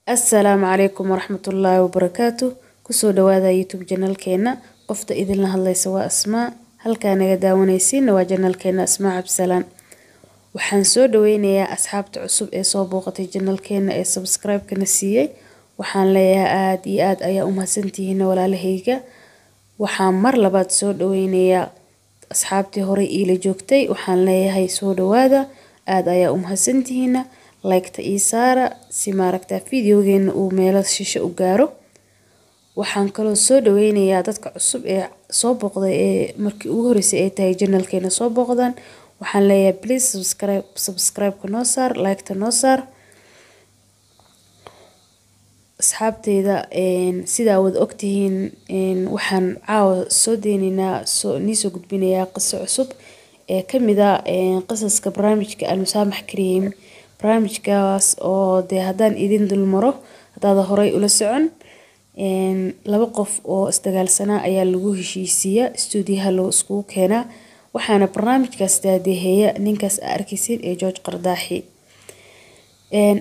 Assalaamu calaykum waraxmatullaahi wabarakaatu. Kusoo dhawaada YouTube channelkeena. Qofta idinla hadlaysa waa Asmaa, halkaa naga daawanaysiina waa channelkeena Asmaa Cabdisalaan. Waxaan soo dhaweynayaa asxaabta cusub ee soo booqatay channelkeena ee subscribe-kana siiyey. Waxaan leeyahay aada iyo aad ayaa u mahadsantihiin, walaalahayga. Waxaan mar labaad soo dhaweynayaa asxaabtii horey iila joogtay. Waxaan leeyahay soo dhawaada, aada ayaa u mahadsantihiina. Like-ta ii saara si maaragta videogeena uu meelo shishe u gaaro. Waxaan kaloo soo dhaweynayaa dadka cusub ee soo booqday ee markii ugu horeysay ay tahay channelkeena soo booqdaan. Waxaan leeyahay please subscribe, subscribe-ka noo saar, like-ta noo saar. Asxaabteyda, sidaa wada ogtihiin, waxaan caawa soo deyneynaa, soo niisoo gudbinayaa qiso cusub ee kamid ah qisaska barnaamijka Almusaamax Kariim. Barnaamijkaas oo dee haddaan idin dulmaro, haddaada horey ula socon, laba qof oo isdagaalsanaa ayaa lagu heshiisiiyaa, stuudiyaha loo iskugu keenaa. Waxaana barnaamijkaas daadeheeya ninkaas aa arkaysiin ee George Qardaaxi.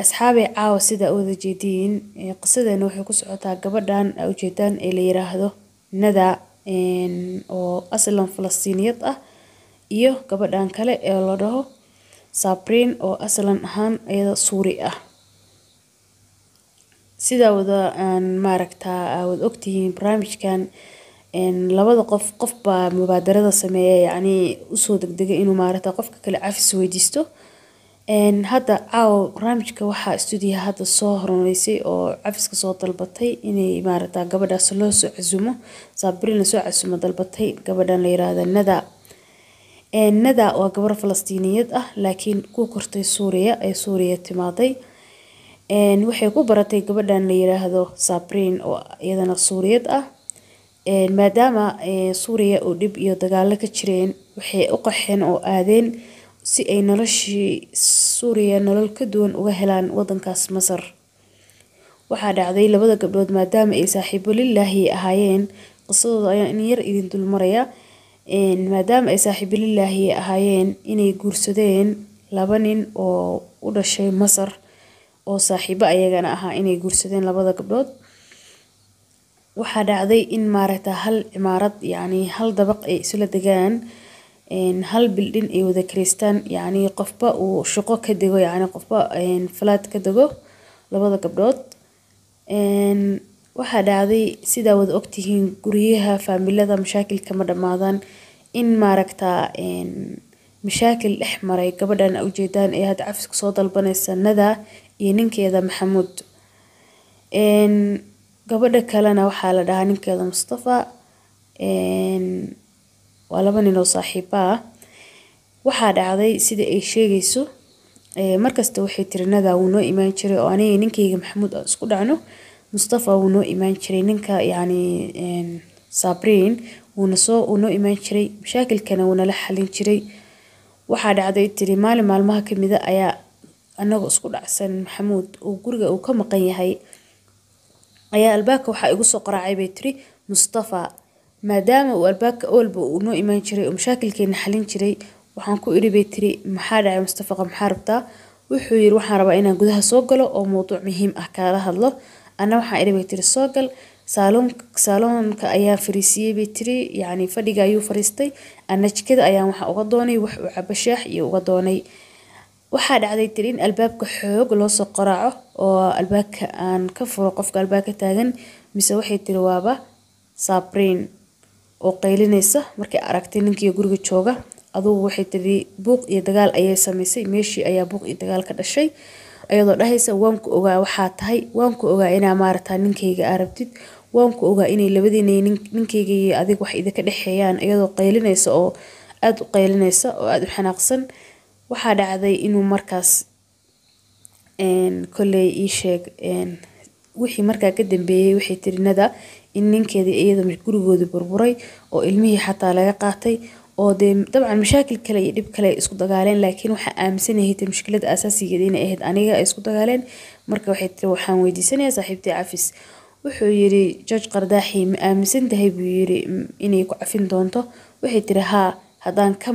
Asxaabay, caawa sida wada jeediin, qisadeena waxay ku socotaa gabadhan aa ujeedaan ee la yiraahdo Nada oo aslan Falastiiniyad ah iyo gabadhan kale ee la dhaho Sabriin oo aslan ahaan iyada Suuri ah. Sidaa wada aan maaragtaa aa wada ogtihiin, barnaamijkan labada qof, qof baa mubaadarada sameeya, yacni usoo degdega inuu maaragta qofka kale cafis weydiisto. Hadda caawa barnaamijka waxaa stuudiyaha hadda soo horumarisay oo cafiska soo dalbatay inay maaragta gabadhaas loo soo casumo, Sabriin lasoo casumo dalbatay gabadhan la yiraahdo Nada. Nada waa gabar Falastiiniyad ah laakiin ku kortay Suuriya ee Suuriya timaaday. Waxay ku baratay gabadhan la yiraahdo Sabriin oo iyadana Suuriyad ah. Maadaama Suuriya uu dhib iyo dagaalo ka jireen, waxay u qaxeen oo aadeen si ay noloshii Suuriya nolol ka duwan uga helaan wadankaas Masar. Waxaa dhacday labada gabdhood maadaama ay saaxiibo lilaahi ahaayeen, qisadooda ayaan in yar idin dulmaraya, maadaama ay saaxiibo lilaahi ahaayeen inay guursadeen laba nin oo u dhashay Masar oo saaxiibo ayagana ahaa, inay guursadeen labada gabdhood. Waxaa dhacday in maaragta hal cimaarad, yacni hal dabaq ay isla degaan, hal building ay wada kireystaan, yacni qofba uu shaqo ka dego, yacni qofba flat ka dego labada gabdhood. Waxaa dhacday, sidaa wada ogtihiin, guryaha faamilada mashaakilka ma dhamaadaan, in maaragta mashaakil dhex maray gabadhan ujeedaan ee hadda cafiska soo dalbanaysa Nada iyo ninkeeda Maxamuud. Gabadha kalena waxaa la dhahaa ninkeeda Mustafa. Waa laba nin oo saaxiibo ah. Waxaa dhacday sida ay sheegayso, markasta waxay tiri Nada wuu noo imaan jiray oo aniga ninkeyga Maxamuud aan isku dhacno, Mustafa wuu noo imaan jiray, ninka yacni Sabriin wuuna soo wuu noo imaan jiray, mashaakilkana wuu nala xalin jiray. Waxaa dhacday tiri maalin maalmaha kamida ayaa anagoo isku dhacsan, Maxamuud uu guriga uu ka maqan yahay, ayaa albaabka waxaa igu soo qaraacay bay tiri Mustafa. Maadaama uu albaabka awalba uu noo imaan jiray oo mashaakilkeena xalin jiray, waxaan ku idhi bay tiri, "Maxaa dhacay Mustafa, maxaa rabtaa?" Wuxuu yiri, "Waxaan rabaa inaan gudaha soo galo oo mowduuc muhiim ah kaala hadlo." Anna waxaan idhi bay tiri, "Soo gal." Saaloonka ayaa fariisiyey bay tiri, yacni fadhiga ayuu fariistay, anna jikada ayaan waxa uga doonay wax uu cabo, shaax iyo uga doonay. Waxaa dhacday tiri in albaabka xoog loo soo qaraaco oo albaabka aan ka furo qofka albaabka taagan, mise waxay tiri waaba Sabriin oo qaylinaysa markay aragtay ninkii guriga jooga. Adugu waxay tiri buuq iyo dagaal ayay samaysay, meeshii ayaa buuq iyo dagaal ka dhashay, ayadoo dhahaysa, "Waan ku ogaa waxaa tahay, waan ku ogaa inaa maaragtaa ninkayga aa rabtid, waan ku ogaa inay labadiina ninkayga iyo adiga wax idinka dhexeeyaan," iyadoo qaylinaysa oo aada u qaylinaysa oo aada u xanaaqsan. Waxaa dhacday inuu markaas kolley ii sheeg wixii markaa ka dambeeyay, waxay tiri Nada in ninkeedii iyada gurigooda burburay oo ilmihii xataa laga qaatay oo dee dabcan mashaakil kale iyo dhib kale ay isku dagaaleen, laakiin waxaa aaminsanahay tiri mushkilada asaasigeeda inay ahayd aniga ay isku dagaaleen. Marka waxay tiri, "Waxaan weydiisanayaa saaxiibtay cafis." Wuxuu yiri George Qardaaxi, "Ma aaminsan tahay," buu yiri, "inay ku cafin doonto?" Waxay tiri, "Haa, haddaan ka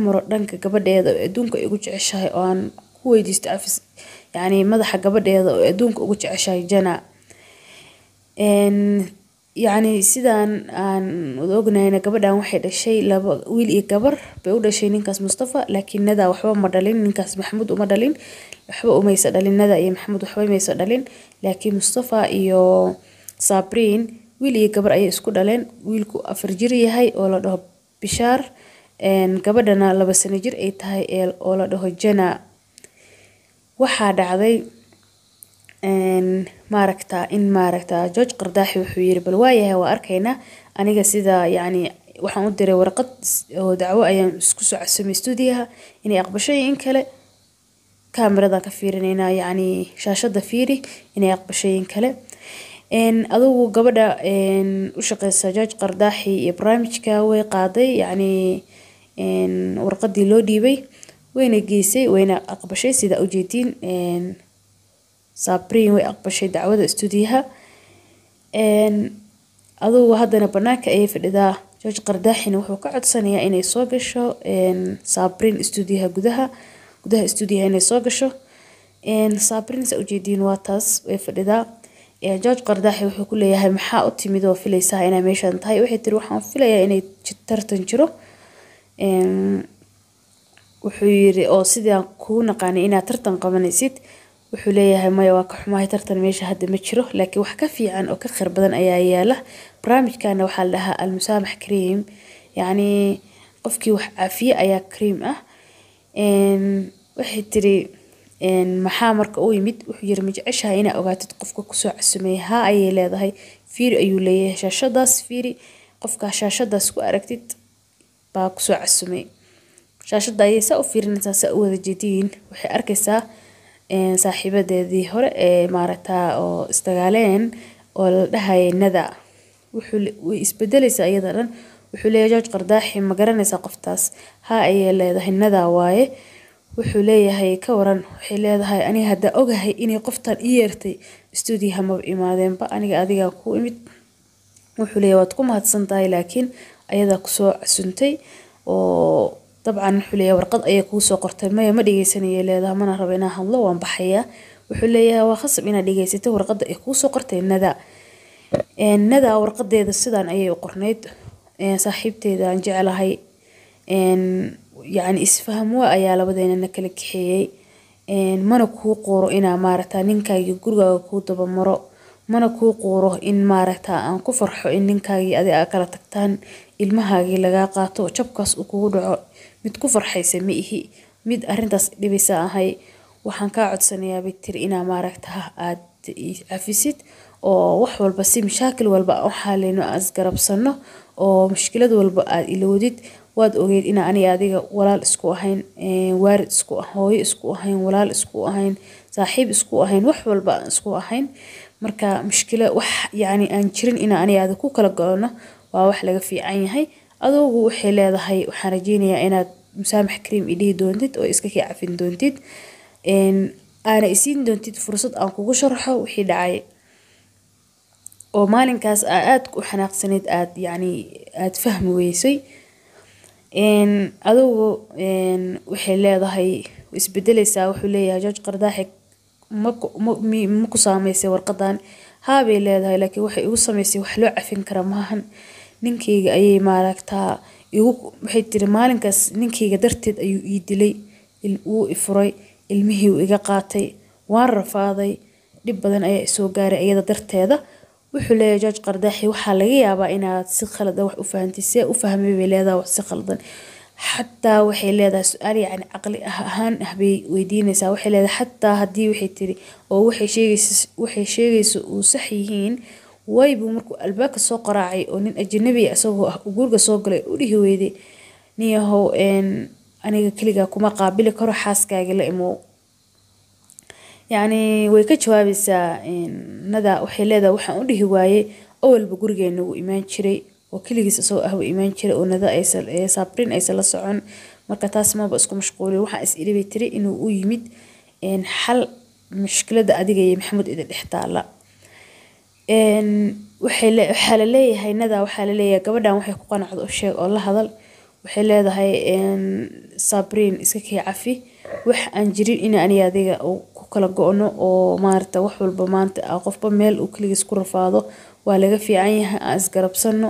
maro dhanka gabadheeda oo adduunka igu jeceshahay oo aan ku weydiisto cafis, yacni madaxa gabadheeda oo adduunka ugu jeceshahay Jana. Yacni sidaan aan wada ognahayna, gabadhan waxay dhashay laba wiil iyo gabar bay u dhashay ninkaas Mustafa, laakiin Nada waxba ma dhalin, ninkaas Maxamuud uma dhalin, waxba umaysa dhalin. Nada iyo Maxamuud waxba maysa dhalin, laakiin Mustafa iyo Sabriin wiil iyo gabar ayay isku dhaleen. Wiilku 4 jir yahay oo la dhaho Bishaar, gabadhana 2 sano jir ay tahay oo la dhaho Jana. Waxaa dhacday maaragta in maaragta George Qardaaxi wuxuu yiri, bal waayahay, waa arkaynaa. Aniga sida yacni waxaan u diray warqad oo dacwo ayaan isku soo casumay stuudiyaha, inay aqbashay in kale kaamiradan ka fiirinaynaa, yacni shaashada fiiri inay aqbashay in kale. Adugu gabadha u shaqeysa George Qardaaxi iyo barnaamijka way qaaday, yacni warqadii loo dhiibay wayna geysay, wayna aqbashay. Sida ujeediin, Sabriin way aqbashay dacwada stuudiyaha. Adugu haddana banaanka ayay fadhidaa. George Qardaaxina wuxuu ka codsanayaa inay soo gasho Sabriin stuudiyaha, gudaha stuudiyaha inay soo gasho Sabriin. Sa ujeediin, waa taas, way fadhidaa. George Qardaaxi wuxuu ku leeyahay, maxaa u timid oo filaysaa inay meeshan tahay? Waxay tiri, waxaan filayaa inay tartan jiro. Wuxuu yiri, oo sidaan kuu naqaanay inaad tartan qabanaysid. Wuxuu leeyahay, maya, waa ka xumahay, tartan meesha hadda ma jiro, laakiin wax ka fiican oo ka khayr badan ayaa yaala. Barnaamijkana waxaa la dhahaa Almusaamax Kariim, yacni qofkii wax caafiye ayaa kariim ah. Waxay tiri, maxaa marka u yimid? Wuxuu yiri, ma jeceshahay inaa ogaatid qofka kusoo casumeeyay? Haa, ayay leedahay. Fiiri, ayuu leeyahay, shaashadaas fiiri, qofka shaashadaas ku aragtid baa kusoo casumay. Shaashada ayay saa u fiirinaysaa. Saa u wada jeediin, waxay arkaysaa saaxiibadeedii hore ee maaragtaa oo isdagaaleen oo la dhahayay Nada. Wuxuu way isbedelaysaa iyada dhan. Wuxuu leeyahay George Qardaaxi, ma garanaysaa qoftaas? Haa, ayay leedahay, Nada waaye. Wuxuu leeyahay, ka waran? Waxay leedahay, aniga haddaa ogahay inay qoftan ii yeertay, stuudiyaha maba imaadeenba, aniga adigaa ku imid. Wuxuu leeyahay, waad ku mahadsan tahay, laakiin ayadaa kusoo casuntay oo dabcan wuxuu leeyahay, warqad ayay kuu soo qortay. Maya, ma dhegeysanayay leedahay, mana rabo inaan hadlo, waan baxayaa. Wuxuu leeyahay, waa khasab inaad dhegeysato warqadda ay kuu soo qortay Nada. Nada warqadeeda sidaan ayay u qornayd: saaxiibteeda aan jeclahay, yacni isfaham ayaa labadeena na kala kaxeeyey. Mana kuu quuro inaa maaragta ninkaagii gurigaaga kuu dabamaro, mana kuu quuro in maaragta aan ku farxo in ninkaagii adi aa kala tagtaan, ilmahaagii lagaa qaato, jabkaas uu kugu dhaco. Mid ku farxaysa ma ihi, mid arrintaas dhibaysa ahay. Waxaan kaa codsanayaa, bay tiri, inaa maaragta aad cafisid oo wax walba si mashaakil walba aan u xalino, aan isgarabsano oo mushkilad walba aad ilowdid. Waad ogeyd inaa aniga adiga walaal isku ahayn, waarid isku, hooyo isku ahayn, walaal isku ahayn, saaxiib isku ahayn, wax walba aan isku ahayn. Marka mushkilo wax yacni aan jirin inaa aniga adiga ku kala go'no waa wax laga fiican yahay. Adugu waxay leedahay, waxaan rajeynayaa inaad musaamax kariim i dhihi doontid oo iska kii cafin doontid, aana isiin doontid fursad aan kugu sharxo wixii dhacay oo maalinkaas aa aad u xanaaqsanayd, aad yacni aad fahmi weysay. Adugu waxay leedahay, isbedelaysaa. Wuxuu leeyahay George Qardaaxi, ma ku saameysay warqadan? Haa, bay leedahay, laakiin waxay igu sameysay wax loo cafin kara maahan. Ninkayga ayay maaragtaa igu, waxay tiri, maalinkaas ninkayga darteed ayuu ii dilay, wuu i furay, ilmihii uu iga qaatay, waan rafaaday, dhib badan ayaa isoo gaaray iyada darteeda. Wuxuu leeyahay George Qardaaxi, waxaa laga yaabaa inaad si khaldan wax u fahantay. See u fahmay, bay leedahay, wax si khaldan? Xataa waxay leedahay, su-aal yacni caqli ahaan ah bay weydiinaysaa. Waxay leedahay, xataa haddii, waxay tiri, oo waxay sheegayso uu sax yihiin, waybuu markuu albaabka soo qaraacay oo nin ajnabi ah isagoo ah uu guriga soo galay u dhihi weyday, niyahow, aniga keligaa kuma qaabili karo, xaaskaaga la imow? Yacni way ka jawaabaysaa Nada. Waxay leedahay, waxaan u dhihi waayey, awalba gurigeena wuu imaan jiray oo keligiis isagoo ah wuu imaan jiray oo Nada aysan, Sabriin aysan la socon. Marka taas maba isku mashquulin. Waxaan is idhi, bay tiri, inuu u yimid xal mushkiladda adiga iyo Maxamuud idin dhex taala. Waxaa la leeyahay Nada, waxaa la leeyahay, gabadhan waxay ku qanacdo u sheeg oo la hadal. Waxay leedahay, Sabriin iska kii cafi. Wax aan jirin in aniga adiga ku kala go'no oo maarata wax walba maanta qofba meel uu kaligiis ku rafaado waa laga fiican yahay, aan isgarabsano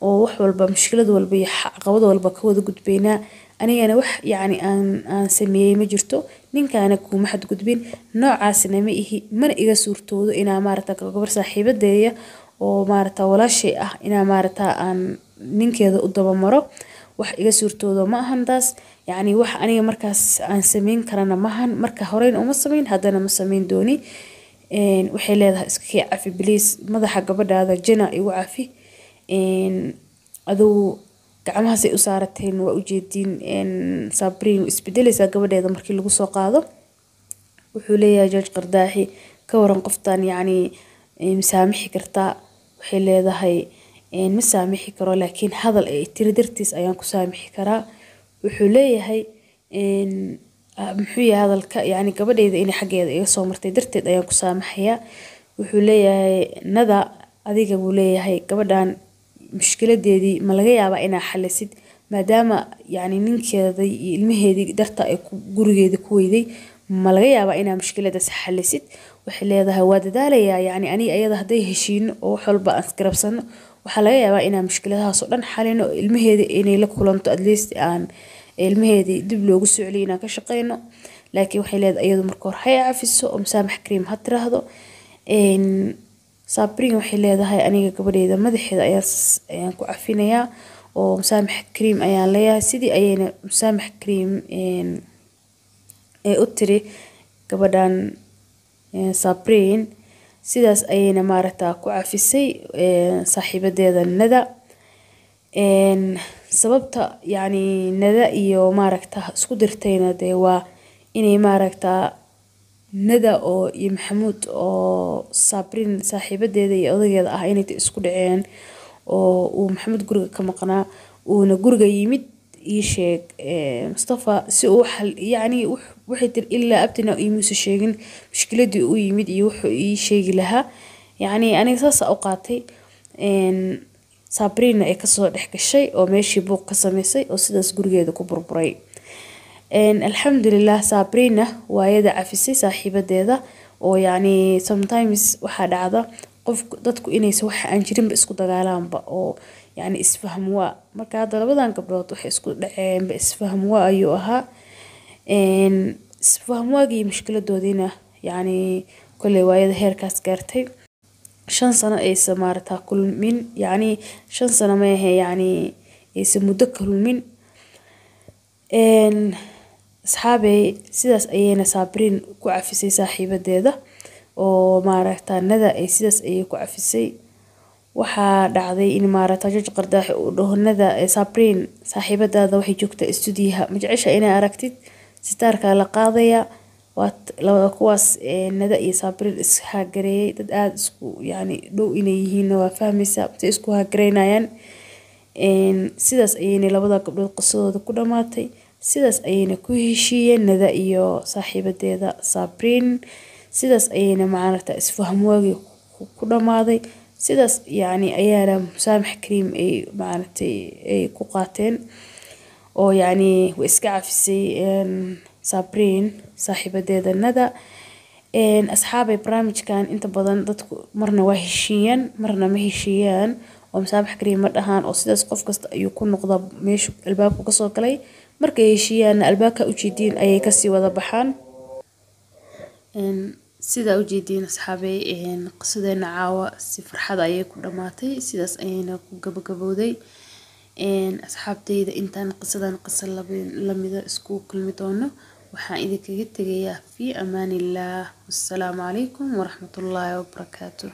oo wax walba mushkilad walba iyo caqabad walba ka wada gudbaynaa. Anigana wax yacni aan sameeyey ma jirto, ninkaana kuma xadgudbin, noocaasna ma ihi, mana iga suurtoodo inaa maarata gabar saaxiibadeeya oo maarata walaashay ah inaa maarata aan ninkeeda u dabamaro. Wax iga suurtoodo ma ahan taas, yacni wax aniga markaas aan sameyn karana maahan. Marka horeyna uma sameyn, haddana ma sameyn dooni. Waxay leedahay iska kii cafi bliis, madaxa gabadhaada Jina igu cafi. Adigu gacmahaasay u saarateen waa ujeediin, Sabriin isbedelaysaa gabadheeda markii lagu soo qaado. Wuxuu leeyahay George Qardaaxi, ka waran qoftan, yacni masaamixi kartaa? Waxay leedahay ma saamixi karo, laakiin hadal ay tiri dartiis ayaan ku saamixi karaa. Wuxuu leeyahay muxuu yahay hadalka? Yacni gabadheyda inay xaggeeda iga soo martay darteed ayaan ku saamaxayaa. Wuxuu leeyahay Nada, adiga buu leeyahay gabadhan mushkiladeedii ma laga yaabaa inaa xalisid, maadaama yacni ninkeeda iyo ilmaheedii darta ay gurigeedii ku weyday, ma laga yaabaa inaa mushkiladaas xalisid? Waxay leedahay waa dadaalayaa, yacni aniga ayada hadday heshiino oo wax walba aan isgarabsano, waxaa laga yaabaa inaan mushkiladahaas oo dhan xalino, ilmaheedii inay la kulanto, at least aan ilmaheedii dib loogu soo celiyo inaan ka shaqeyno. Laakiin waxay leedahay iyadu marka hore hay cafiso oo musaamax kariim ha tiraahdo. Sabriin waxay leedahay aniga gabadheyda madaxeeda ayaan ku cafinayaa oo musaamax kariim ayaan leeyahay. Sidii ayayna musaamax kariim ee u tiri gabadhan Sabriin, sidaas ayayna maaragta ku cafisay saaxiibadeeda Nada. Sababta yacni Nada iyo maaragta isku dirtayna dee waa inay maaragta Nada oo iyo Maxamuud oo Sabriin saaxiibadeeda iyo odageeda ah inay isku dhaceen oo uu Maxamuud guriga ka maqnaa, uuna guriga yimid ii sheeg Mustafa si uu xal, yacni waxay tiri ilaa abtina iimuusa sheegin mushkiladii uu yimid iyo wuxuu ii sheegi lahaa. Yacni aniga saasa u qaatay. Sabriinna ay kasoo dhex gashay oo meeshii buuq ka sameysay oo sidaas gurigeeda ku burburay. Alxamdulilah, Sabriinna waayada cafisay saaxiibadeeda oo yacni sometimes waxaa dhacda qof dadku inaysan wax aan jirinba isku dagaalaanba oo yacni isfaham waa. Marka hadda labadan gabdhood waxay isku dhaceenba isfaham waa ayuu ahaa. Isfaham waagii mushkiladoodiina yacni kolley waayada heerkaas gaartay, 5 sano aysan maarata kulmin, yacni 5 sano ma ahe, yacni aysan muddo kulmin. Asxaabey, sidaas ayayna Sabriin ku cafisay saaxiibadeeda oo maaragta Nada ay sidaas ayay ku cafisay. Waxaa dhacday in maaragta George Qardaaxi uu dhaho Nada, Sabriin saaxiibadaada waxay joogtaa istuudiyaha, ma jecesha inay aragtid? Sitaarka la qaadaya waa kuwaas Nada iyo Sabriin is haagareeyay, dad aada isku yacni dhow inay yihiinna waa fahmaysaa si isku haagareynayaan. Sidaas ayayna labada gabdhood qisadooda ku dhamaatay, sidaas ayayna ku heshiiyeen Nada iyo saaxiibadeeda Sabriin, sidaas ayayna maaragta isfaham waagii ku dhamaaday, sidaas yacni ayaana musaamax kariim ay maaragtay ay ku qaateen oo yacni way iska cafisay Sabriin saaxiibadeeda Nada. Asxaabay, barnaamijkan inta badan dadku marna waa heshiiyaan marna ma heshiiyaan oo musaamax kariim ma dhahaan, oo sidaas qof kasta ayuu ku noqdaa meeshu albaabku kasoo galay. Markay heshiiyaanna albaabka ujeediin ayay kasii wada baxaan. Sidaa ujeediin asxaabay, qisadeena caawa si farxad ayay ku dhamaatay, sidaas ayayna ku gabagabowday. Asxaabteyda, intaan qisadan qisa lamida isku kulmi doono, waxaan idinkaga tegayaa fi amaanillaah. Wassalaamu calaykum waraxmatullaahi wabarakaatu.